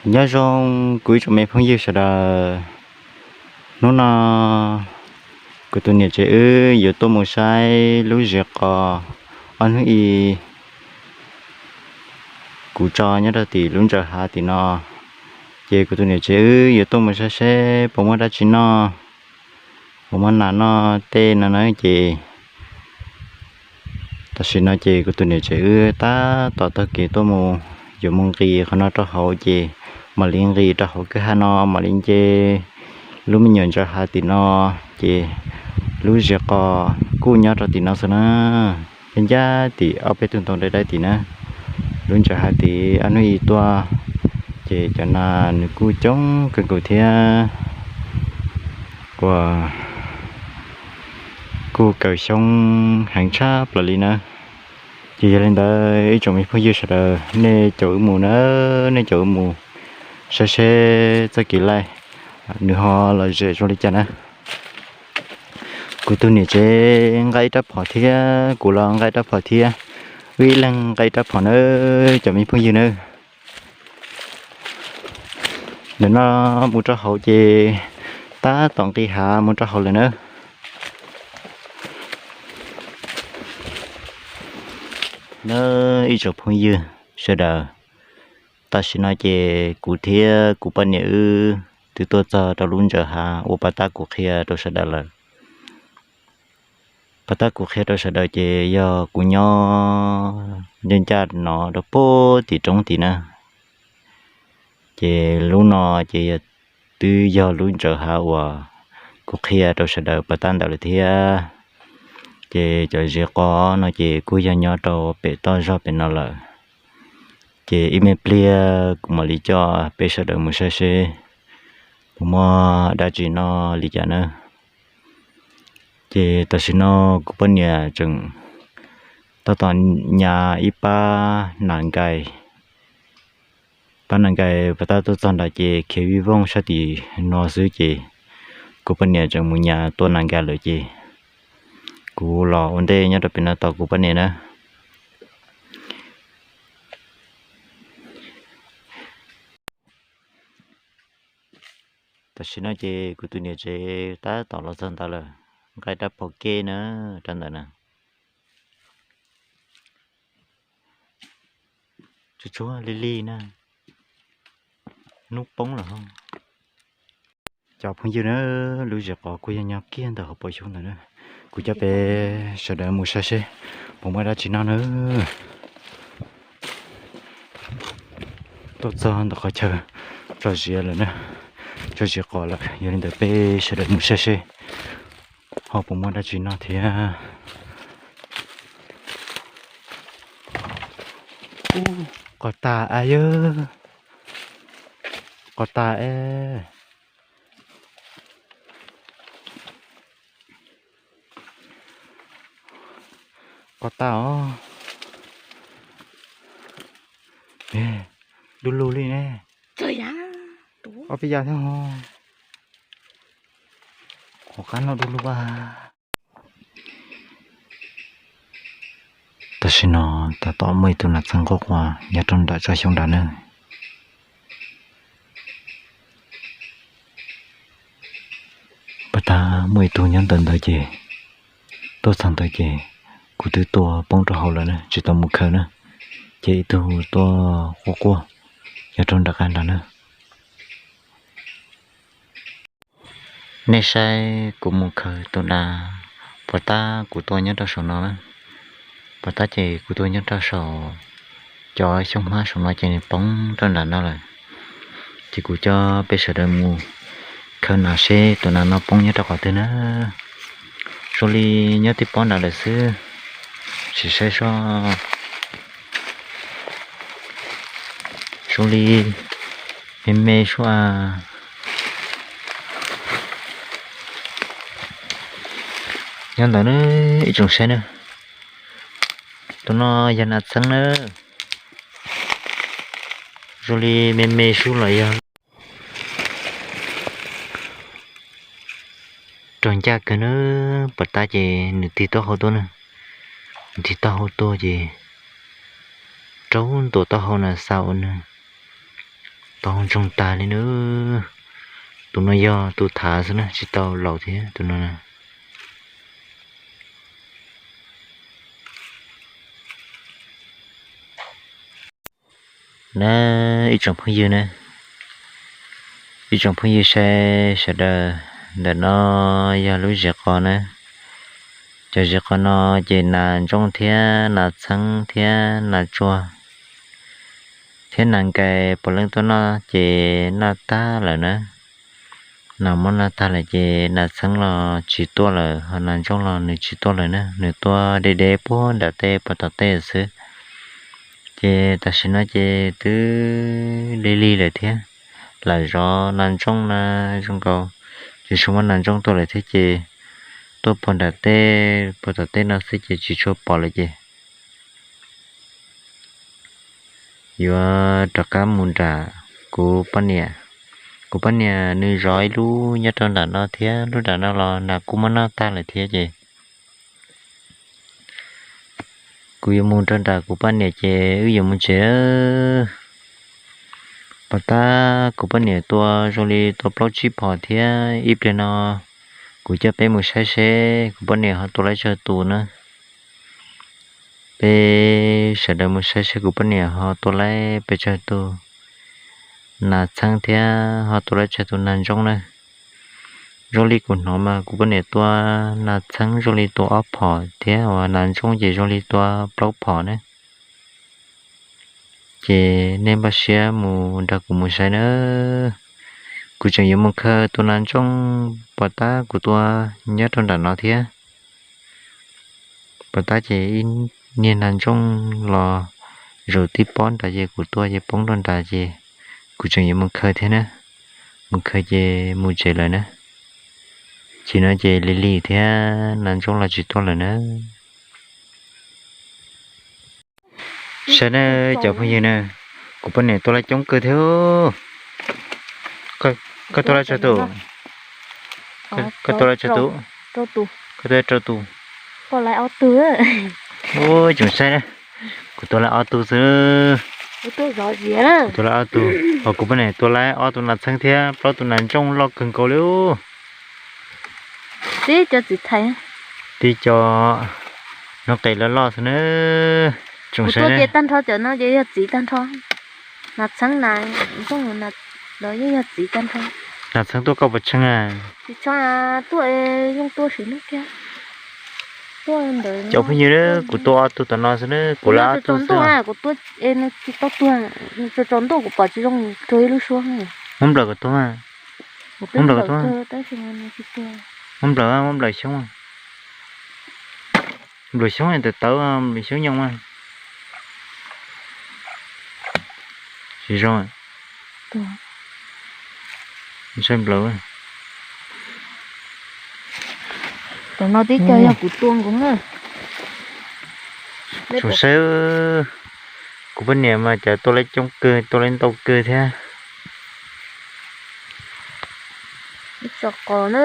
Nyob zoo kuv ib tsoom me phooj ywg sawv daws. Hnub no kuv tus niam tsev wb yuav tuaj mus saib lub zes qos ob hnub i kuv tso nyob rau tim lub ntsaws hav tim no. Ces kuv tus niam tsev wb yuav tuaj mus saib seb puas muaj dab tsi noj, puas muaj nas noj tej no na ces tam sim no ces kuv tus niam tsev wb tab tom taug kev tuaj mus, yuav mus nqis qhov no rau hauv ces mam li nqis rau hauv kwj ha no mam li nce lub me nyuam ntsaws hav tim no ces lub zes qos kuj nyob rau tim no xwb na. Ncaj ncaj tim ob peb tug ntoo dai dai tim na. Lub ntsaws hav tid ob hnub i tuaj ces cov nas nws kuj coob kawg nkaus thiab uas kuj kaw xyoob heev tshaj plaws li na. Ces yog li ntawd ib tsoom me phooj ywg sawv daws nej caum wb mus na, nej caum wb mus saib seb txoj kev laij nws ho lom zem zoo li cas na. Kuv tus niam tsev nqa ib rab phom thiab kuv los nqa ib rab phom thiab, wb ib leeg nqa ib rab phom na cov me phooj ywg na. Ntawm no mus rau hauv ces tab tom nqis hav mus rau hauv lawm na. Na ib tsoom phooj ywg sawv daws, tam sim no ces kuv thiab kuv poj niam wb twb tuaj txog rau lub ntsaws hav uas puag ta kuv qhia rau sawv daws lawm. Puag ta kuv qhia rau sawv daws ces yog kuv nyob ncaj ncaj no rau puag tim roob tid na. Ces lub no ces yog, twb yog lub ntsaws hav uas kuv qhia rau sawv daws puag ta ntawd lawm thiab. Ces cov zes qos no ces kuj yog nyob rau pem toj zog pem no lawm. Ces ib me pliag kuv mam li coj peb sawv daws mus saib seb puas muaj dab tsi noj li cas na. Ces tam sim no kuv poj niam tseem tab tom nyas ib pab nas nkais. Pab nas nkais puag ta tuaj txog nrad ces khiav vij voog sab tim no xwb ces kuv poj niam tseem mus nyas tua nas nkais lawm ces kuv los ua ntej nyob rau pem no tos kuv poj niam na. Tam sim no ces kuv tus niam tsev tab tom los txog ntawd lawm, nqa rab phom ke na, rau ntawm na. Tsuag tsuag li li na, hnub poob lawm. Cov phooj ywg na, lub zes qos kuj yog nyob kiag ntawm hauv paus xyoob ntawd na. Kuv coj peb sawv daws mus saib seb puas muaj dab tsi noj na. Tuaj txog ntawm qhov chaw tso ziav lawm na, tso ziav qos lawm, yog li ntawd peb sawv daws mus saib seb ho puas muaj dab tsi noj thiab. Qos tas a yog, qos tas e, qos tas os. Du lug li ne, ob peb yam thiab ho, qhov qab no du lug a. Tam sim no tab tom muaj ib tug nas txeeb quaj quaj nyob rau nram tsob xyoob nrad na. Puag ta muaj ib tug nyob ntawm ntawd ces, tuaj txog ntawd ces kuv twb tua poob rau hauv lawm na, tsis tau mus khaws na. Ces ib tug tuaj quaj quaj nyob rau nram qab nrad na. Nej saib kuv mus khaws tus nas puag ta kuv tua nyob rau saum no na. Puag ta ces kuv tua nyob rau saum cov xyoob hmab saum no ces nws poob rau nram no lawm. Ces kuv coj peb sawv daws mus khaws nas seb tus nas no poob nyob rau qhov twg na. Zoo li nyob tib pob nrad lawm xwb, sim saib seb. Zoo li me me sua. Nyob ntawd na, ib tsoom saib na. Tus no yog nas txeeb na. Zoo li me me sub los yog. Raug ncaj kawg na, puag ta ces nws tig taub hau tuaj na. Nws tig taub hau tuaj ces raug ntua taub hau na xa ua nws tau ntsoog tag li na. Tus no yog tus thav xwb na, tsis tau laus thiab tus no na. Na, ib tsoom phooj ywg na, ib tsoom phooj ywg sawv daws, ntawm no yog lub zes qos na. Cov zes qos no ces nas ntsooj thiab nas txheeb thiab nas tsuag thiab nas nkais puav leej tuaj noj ces noj tag lawm na. Nas muab noj tag lawm ces nas txheeb los tsis tuaj lawm, ho nas ntsooj los nws tsis tuaj lawm na, nws tuaj deb deb puag nram tej puag tom tej xwb. Ces tam sim no ces twb lig lig lawm thiab, lam zov nas ntsooj na zoo nkaus, tsis tshua muaj nas ntsooj tuaj lawm thiab ces tuaj puag nram tej puag tom tej no xwb ces tsis tshua pom lawm ces yuav rov qab mus nram kuv poj niam. Kuv poj niam nws zov ib lub nyob rau nram no thiab, lub nram no los nas kuj muab noj tag lawm thiab ces kuv yuav mus rau nram kuv poj niam ces wb yuav mus tsev. Pom tab kuv poj niam tua zoo li tua plaub tsib phom thiab ib pliag no kuv coj peb mus saib seb kuv poj niam ho tua laib tsawg tus na. Peb sawv daws mus saib seb kuv poj niam ho tua laib pes tsawg tus nas txheeb thiab ho tua laib tsawg tus nas ntsooj na. Zoo li kuv hnov mas kuv poj niam tua nas txheeb zoo li tua ob phom thiab uas nas ntsooj ces zoo li tua plaub phom na. Ces nej npaj siab mus nrog kuv mus saib na. Kuv tseem yuav mus khaws tus nas ntsooj pom tab kuv tua nyob rau nram no thiab. Pom tab ces ib niag nas ntsooj los zaum tib pob nrad ces kuv tua ces poob rau nrad ces kuv tseem yuav mus khaws thiab na. Mus khaws ces mus tsev lawm na. Chim no ces lig lig thiab nas ntsooj los tsis tuaj lawm na. Saib na cov phooj ywg na, kuv poj niam tua laib coob kawg thiab. Koj tua laib tsawg tus? Koj tua laib tsawg tus? Koj tua laib rau tus? Ua tsoom saib na, kuv tua laib ob tug xwb. Kuv tua laib ob tug, ho kuv poj niam tua laib ob tug nas txheeb thiab plaub tug nas ntsooj loj kawg nkaus li. Tib co txiv thais, tib co noog qes loj loj xwb na. Tsoom saib na, tag nrho cov no ces yog txiv tag nrho. Nas txheeb nas ntsooj los yeej yog txiv tag nrho. Nas txheeb tuaj koj puas tsheej a? Tsis tsheej, tuaj yooj tuaj sim neej kiag. Cov phooj ywg, kuv tua ob tug tom no xwb na, kuv laib ob tug xwb. Kuv tua tsis tau tuag, tsaus tsaus ntuj kuv pom tsis zoo rau ib lub suab. Muab nplawm kom tuag, muab nplawm kom tuag, muab nplawm, muab nplawm xyoob, nplawm xyoob tawv tawv, nplawm xyoob nyoos mas tsis zoo. Ntshaib nplawm. Tam no tib co yog kuv tua nkoos na. Tsoom saib, kuv poj niam mas cas tua laib coob kawg, tua laib ntau kawg thiab. Ib tso qos na,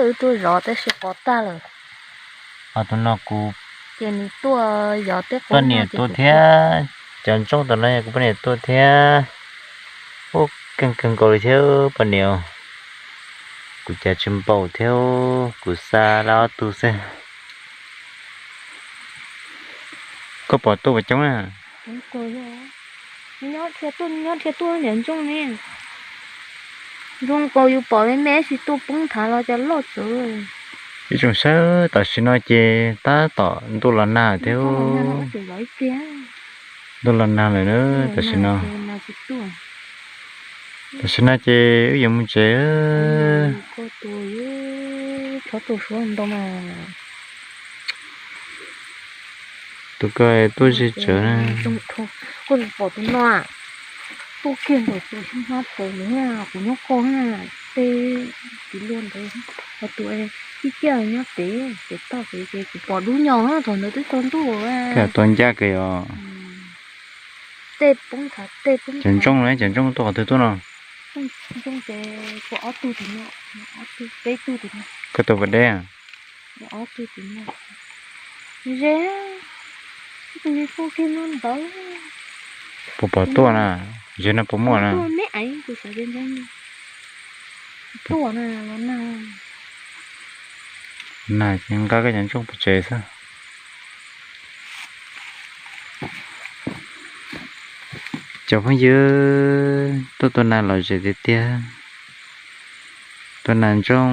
wb tuaj zov tab sis qos tag lawm. Ho tus no kuv ces nws tuaj zov tej poj niam tua thiab. Cov ntsooj tom no yog kuv poj niam tua thiab. Ub, keej kawg nkaus li thiab poj niam. Kuv cas tsis npaum thiab, kuv xa laib ob tug xwb. Koj pom tuaj puas coob na? Nyob dhia tuaj, nyob dhia tuaj niam ntsooj ne. Zoo nkaus yus pom me me tab sis tuaj poob thav los cas loj tsawv. Ib tsoom saib, tam sim no ces tab tom ntuj los nag thiab. Ntuj los nag lawm na, tam sim no. Tam sim no ces wb yuav mus tsev. Tus ko tuaj ze tsawv na. Koj pom tus no, tuaj kiag ntawm tus xyoob hnab pos ntawd, kuv nyob qhov tej tiv luaj ntawd, ho tus tij ciaj nyob pem, pem toj pem ces kuv pom dub nyo thaum ntawd twb tsaus ntuj. Cas tua ncaj kawg os. Tej poob thav, tej poob. Cov ntsooj, cov ntsooj tuaj qhov twg tuaj no? Ntsooj ces tua ob tug tim no, ob tug, peb tug tim no. Koj tua puas deb? Ob tug tim no. Ze, tus kuj kiag no ntawd. Puas pom tuaj na? Ntses no puas muaj na? Nag ces nqa koj cov ntsooj pov tsev xwb. Cov phooj ywg, tuaj tua nas lom zem tiag tiag. Tua nas ntsooj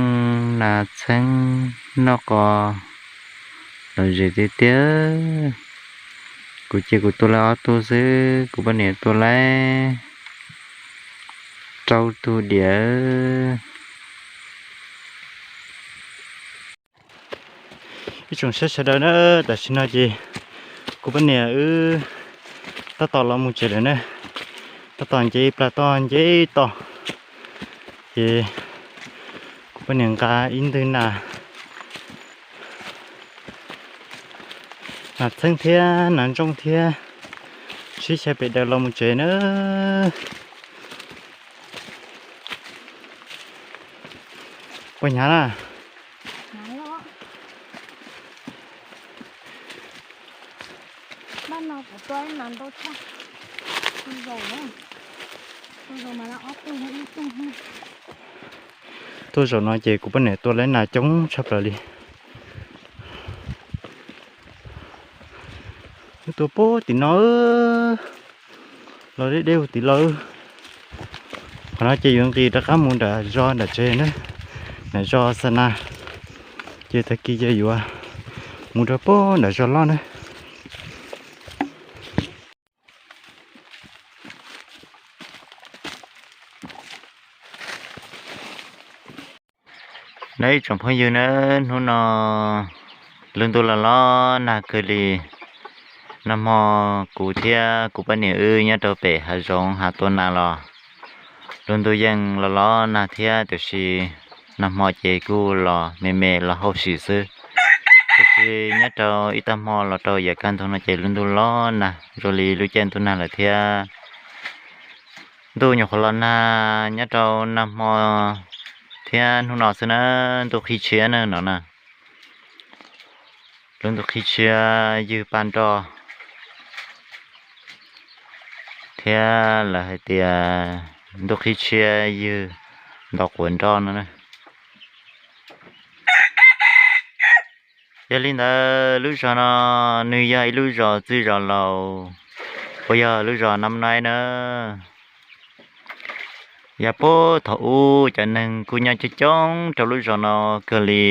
nas txheeb noj qos lom zem tiag tiag. Kuv ces kuv tua lawm ob tug xwb, kuv poj niam tua lawm rau tug diam. Ib tsoom saib sawv daws na, tam sim no ces kuv poj niam wb tab tom los mus tsev lawm na, tab tom nce ib plag toj nce ib toj, ces kuv poj niam nqa ib ntwg nas, nas txheeb thiab nas ntsooj thiab, sib xyaw pem daws los mus tsev na. Puas hnyav na? Tuaj zaum no ces kuv poj niam tua lawm nas coob tshaj plaws li. Wb tua puag tim no, los deb deb huv tim los. Qhov no ces yuav nqis rov qab mus nram zos nram tsev na, nram zos xa nas. Ces tag kis ces yuav mus rau puag nram zos loj na. Nawb ib tsoom phooj ywg na, hnub no lub ntuj los los nag kawg li. Nag hmo kuv thiab kuv poj niam wb nyob rau pem hav zoov hav tua nas los, lub ntuj yeej los los nag thiab tiam sis nag hmo ces kuj los me me los hauj sim xwb. Tiam sis nyob rau ib tag hmo los rau yav kaj ntug no ces lub ntuj los nag zoo li lub caij ntuj nag lawm thiab. Ntuj nyuam qhuav los nag nyob rau nag hmo thiab hnub no xwb na, ntuj qhib tshiab na no na. Lub ntuj qhib tshiab ywg paj nroj thiab lawv hais tias ntuj qhib tshiab ywg nto quav nroj no na. Yog li ntawd lub zos no nws yog ib lub zos txwj zos laus uas yog lub zos Nab Naib na. Yav puag thaum ub cov neeg kuj nyob coob coob rau lub zos no kawg li,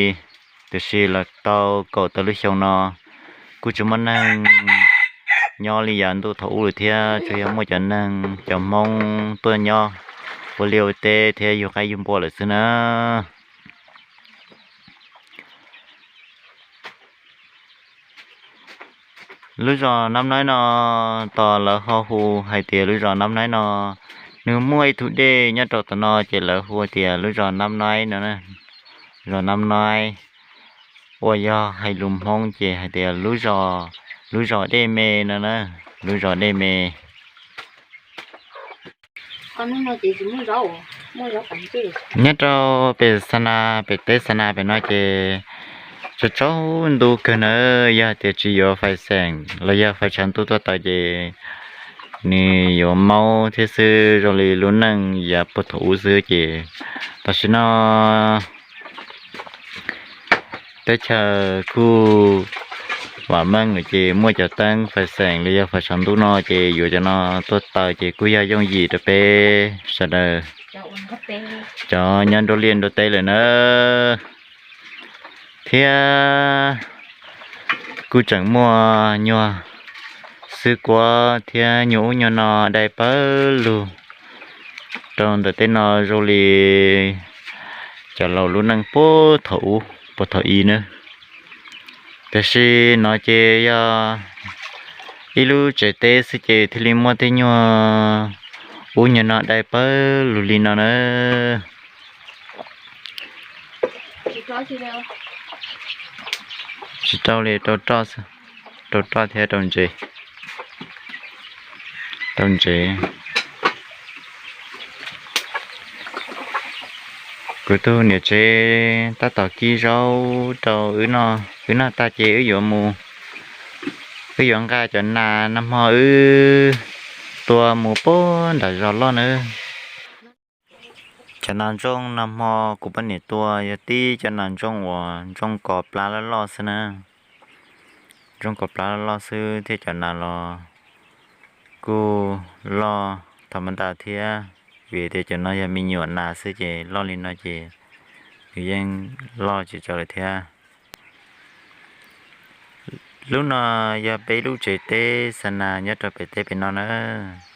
tiam sis los tau kaum tawm lub xyoo no kuj tsis muaj neeg nyob li yav ntuj thaum ub lawm thiab, tsuas yog muaj cov neeg cov Hmoob tuaj nyob ua liaj ua teb thiab yug qaib yug npua lawm xwb na. Lub zos Nab Naib no, tos lawv ho hu hais tias lub zos Nab Naib no, nws muaj ib tug dej nyob rau tom no ces lawv hu tias lub zos Nab Naib no, zos Nab Naib, uas yog hais lus Hmoob ces hais tias lub zos, lub zos dej me no na, lub zos dej me. Nyob rau pem Xa Na, pem teb Xa Na pem no ces tsaus tsaus ntuj kawg na, yog tias tsis yuav fais xeem los yog fais tshav ntuj tuaj taws ces nws yuav maub thiab xwb, zoo li lub neej yav puag thaum ub xwb ces tam sim no teb chaws kuj vam meej lawm ces muaj cov teeb fais xeem los yog fais tshav ntuj no ces yuav cov no tuaj taws ces kuj yog yooj yim rau peb sawv daws cov nyob nruab liaj nruab teb lawm na. Thiab kuj tseem muaj nyuag xwb kuab thiab nyuag ub nyuag no dai pawg lug rau ntawm tej no zoo li cov laus lub neej puag thaum ub puag thaum i na. Tiam sis no ces yog ib lub tsev teb xwb ces thiaj li muaj tej nyuag ub nyuag no dai pawg lug li no na. Tsis rau li, rau roj xwb, rau roj thiab rau ntsev, rau ntsev. Kuv tus niam tsev tab tom kib zaub rau wb noj, wb noj tag ces wb yuav mus, wb yuav nqa cov nas nag hmo wb Tua mus puag nram zos loj nawb. Cov nas ntsooj nag hmo kuv poj niam tua yog tib cov nas ntsooj uas ntsooj kos plab loj loj xwb na. Ntsooj kos plab loj loj xwb thiab cov nas los kuj loj thaum ma ntas thiab, vim tias cov no yog me nyuam nas xwb ces loj li no ces nws yeej loj tsis tsawg lawm thiab. Lub no yog peb lub tsev teb xa nas nyob rau pem teb pem no nawb.